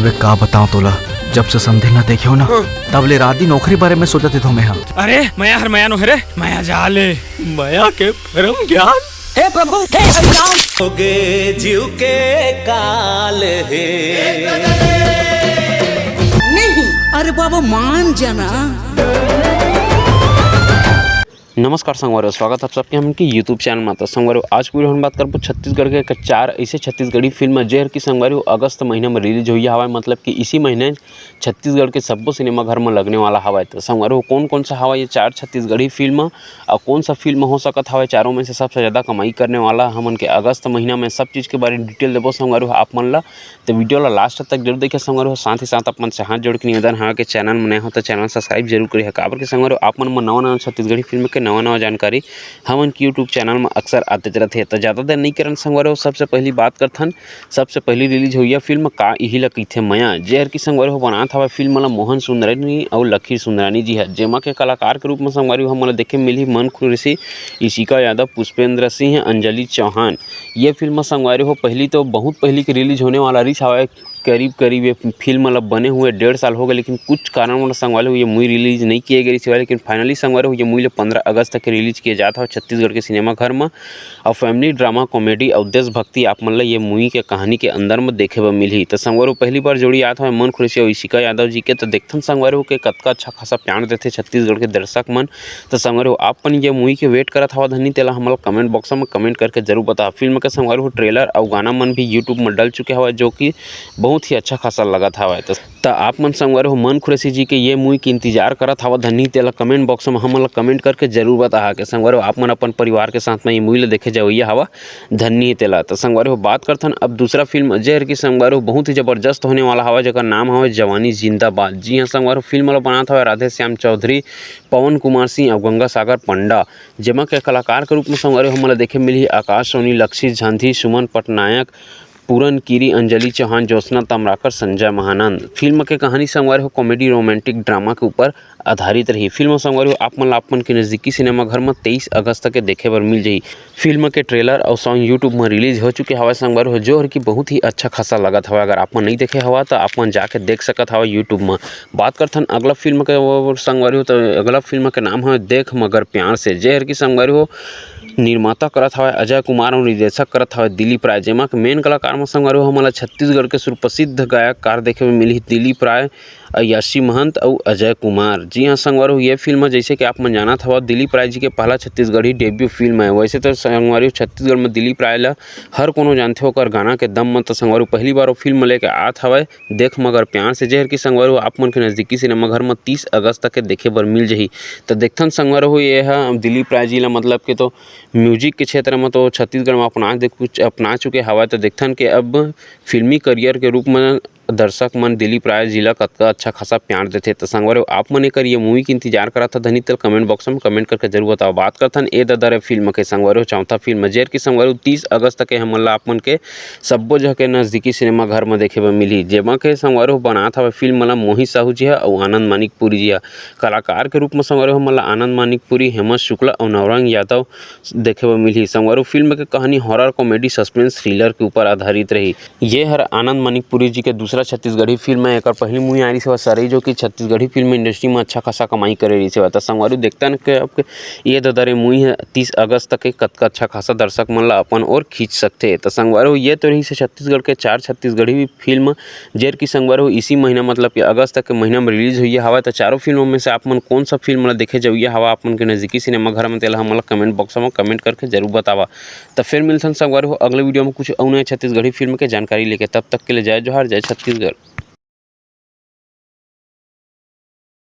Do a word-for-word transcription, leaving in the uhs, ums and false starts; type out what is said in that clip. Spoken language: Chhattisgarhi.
वे का बताओ तोला, जब से समधी ला देखे हो ना, हाँ। तब ले रात दिन ओखरे बारे में सोचत हो मैं हा। अरे मया हर मया नो हरे, मया जा ले, मया के परम ज्ञान। हे प्रभु, हे हरिराम। होगे जीव के काल हे। नहीं, अरे बाबा मान जाना। नमस्कार संगवारी हो, स्वागत आप सबके हमन के YouTube चैनल में। तो संगवारी हो, आज की वीडियो हम बात करबो छत्तीसगढ़ के एक चार ऐसे छत्तीसगढ़ी फिल्म, जेहर की संगवारी हो अगस्त महीना में रिलीज होइया हवय, मतलब कि इसी महीने छत्तीसगढ़ के सब्बो सिनेमा घर में लगने वाला हवय। तो संगवारी हो, कौन कौन सा हवय ये चार छत्तीसगढ़ी फिल्म, और कौन सा फिल्म हो सकत हवय चारों में से सबसे ज्यादा कमाई करने वाला, हमन के अगस्त महीना में सब चीज के बारे में डिटेल देबो संगवारी हो आप मन ला। तो वीडियो ला लास्ट तक जरूर देखिए संगवारी हो। साथ ही साथ अपन से हाथ जोड़ के निवेदन है कि चैनल में नए हो तो चैनल सब्सक्राइब जरूर करिए। काबर के संगवारी हो, आप मन में नवा नवा छत्तीसगढ़ी फिल्म के नवा नवा जानकारी हमन के YouTube चैनल में अक्सर आते रहते। तो ज्यादा देर नहीं करन संगवारी हो, सबसे पहली बात करथन, सबसे पहली रिलीज होइया फिल्म का इही ला कहिथे मया, जेहर की संगवारी हो बनात हवय फिल्म ला मोहन सुंदरानी अउ लखी सुंदरानी जी ह, जेमा के कलाकार के रूप में संगवारी हो हमन ला देखे मिलही मन खुरसी, इशिका यादव, पुष्पेंद्र सिंह, अंजलि चौहान। ये फिल्म संगवारी हो पहली तो बहुत पहली के रिलीज होने वाला रिलीज हवय, करीब करीब ये फिल्म ला बने हुए डेढ़ साल हो गए, लेकिन कुछ कारणवश संगवारी हो ये मूवी रिलीज नहीं किए गए रिलीज हवय, लेकिन फाइनली संगवारी हो ये मूवी ला पंद्रह अगस्त तक रिलीज किए जात हवय छत्तीसगढ़ के सिनेमा घर में। और फैमिली ड्रामा कॉमेडी और देशभक्ति आप मन ला ये मूवी के कहानी के अंदर में देखे बर मिलही। तो संगवारी हो पहली बार जोड़ी आत हवय मन खुरसी और इशिका यादव जी के, तो देखथन संगवारी हो के कतका अच्छा खासा प्यार देथे छत्तीसगढ़ के दर्शक मन। तो संगवारी हो आप मन ये मूवी के वेट करत हवा धनी तेला हमला कमेंट बॉक्स में कमेंट करके जरूर बता। फिल्म के संगवारी हो ट्रेलर और गाना मन भी YouTube में डल चुके हवय, जो कि बहुत ही अच्छा खासा लगत हवय। तो त आप मन संगवारी हो मन खुरसी जी के ये मूवी के इंतजार करत हवा धनी तेला कमेंट बॉक्स में हमन ला कमेंट करके जरूर बताहा के संगवारी हो आप मन अपन परिवार के साथ में ये मूवी ला देखे जावैया हवा धनी तेला। त संगवारी हो बात करथन अब दूसरा फिल्म जेहर की संगवारी हो बहुत ही जबरदस्त होने वाला हवा, जेकर नाम हवय जवानी जिंदाबाद। जी हाँ संगवारी हो, फिल्म ला बनात हवय राधे श्याम चौधरी, पवन कुमार सिंह और गंगा सागर पंडा, जेमा के कलाकार के रूप में संगवारी हो हमन ला देखे मिलही आकाश सोनी, लक्षित झांधी, सुमन पटनायक, पूरन कीरी, अंजलि चौहान, ज्योत्सना तमराकर, संजय महानंद। फिल्म के कहानी संगवारी हो कॉमेडी रोमांटिक ड्रामा के ऊपर आधारित रही। फिल्म संगवारी हो आप मन ला आप मन के नजदीकी सिनेमा घर में तेईस अगस्त के देखे बर मिल जाही। फिल्म के ट्रेलर और सॉन्ग YouTube में रिलीज हो चुके हवय संगवारी हो, जो हर की बहुत ही अच्छा खासा लगत हवय। अगर आप मन नहीं देखे हवा तो आप मन जाके देख सकत हवा YouTube में। बात करथन अगला फिल्म के वो संगवारी हो, तो अगला फिल्म के नाम है देख मगर प्यार से, जेहर की संगवारी हो निर्माता करत हवय अजय कुमार और निर्देशक करत हवय दिलीप राय, जेमा के मेन कलाकार म संगवारी हो हमन ला छत्तीसगढ़ के सुप्रसिद्ध गायककार देखे में मिलही दिलीप राय, अय्याशी महंत अउ अजय कुमार। जी हाँ संगवारी हो, ये फिल्म जैसे कि आप मन जानत हवा दिलीप राय जी के पहला छत्तीसगढ़ी डेब्यू फिल्म है। वैसे तो संगवारी हो छत्तीसगढ़ में दिलीप राय ला हर कोनो जानथे ओकर गाना के दम म। तो संगवारी हो पहली बार वो फिल्म लेके आत हवय देख मगर प्यार से, जेहर की संगवारी हो आप मन के नजदीकी सिनेमा घर में तीस अगस्त तक के देखे बर मिल जाही। तो देखथन संगवारी हो ये ह दिलीप राय जी ला मतलब के तो म्यूजिक के क्षेत्र में तो छत्तीसगढ़ में अपना दे कुछ अपना चुके हवय। तो देखथन के अब फिल्मी करियर के रूप में दर्शक मन दिलीप राय जी ला कतका अच्छा खासा प्यार देथे। तो संगवारी हो आप मन एकर ये मूवी के इंतजार करत ह धनी तेल कमेंट बॉक्स में कमेंट करके जरूर बताओ। बात करथन ए ददा रे फिल्म के संगवारी हो चौथा फिल्म जेहर की संगवारी हो तीस अगस्त के हमन ला आप मन के सब्बो जगह के नजदीकी सिनेमा घर में देखे बर मिलही, जेमा के संगवारी हो बनात हवय फिल्म ला मोहित साहू जी ह अउ आनंद मानिकपुरी जी ह। कलाकार के रूप में संगवारी हो हमन ला आनंद मानिकपुरी, हेमंत शुक्ला अउ नवरंग यादव देखे बर मिलही। संगवारी हो फिल्म के कहानी हॉरर कॉमेडी सस्पेंस थ्रिलर के ऊपर आधारित रही। ये हर आनंद मानिकपुरी जी के दूसरा छत्तीसगढ़ी फिल्म है। एकर पहली मूवी आई रही सेवा सरई, जो कि छत्तीसगढ़ी फिल्म इंडस्ट्री में अच्छा खासा कमाई करे रही सेवा। तो संगवारी हो देखथन के अब ये ददा रे मूवी है तीस अगस्त तक के कतका अच्छा खासा दर्शक मन ला अपन ओर खींच सकथे। तो संगवारी हो ये तो रही से छत्तीसगढ़ के चार छत्तीसगढ़ी फिल्म, जेर की संगवारी हो इसी महीना मतलब कि अगस्त तक के महीना में रिलीज होइया हवा। तो चारों फिल्मों में से आप मन कौन सा फिल्म ला देखे जाइया हवा आप मन के नजदीकी सिनेमा घर में, तेला हमन ला कमेंट बॉक्स में कमेंट करके जरूर बतावा। तो फिर मिलथन संगवारी हो अगले वीडियो में कुछ अउ नए छत्तीसगढ़ी फिल्म के जानकारी लेके। तब तक के लिए जय जोहार, जय छत्तीसगढ़।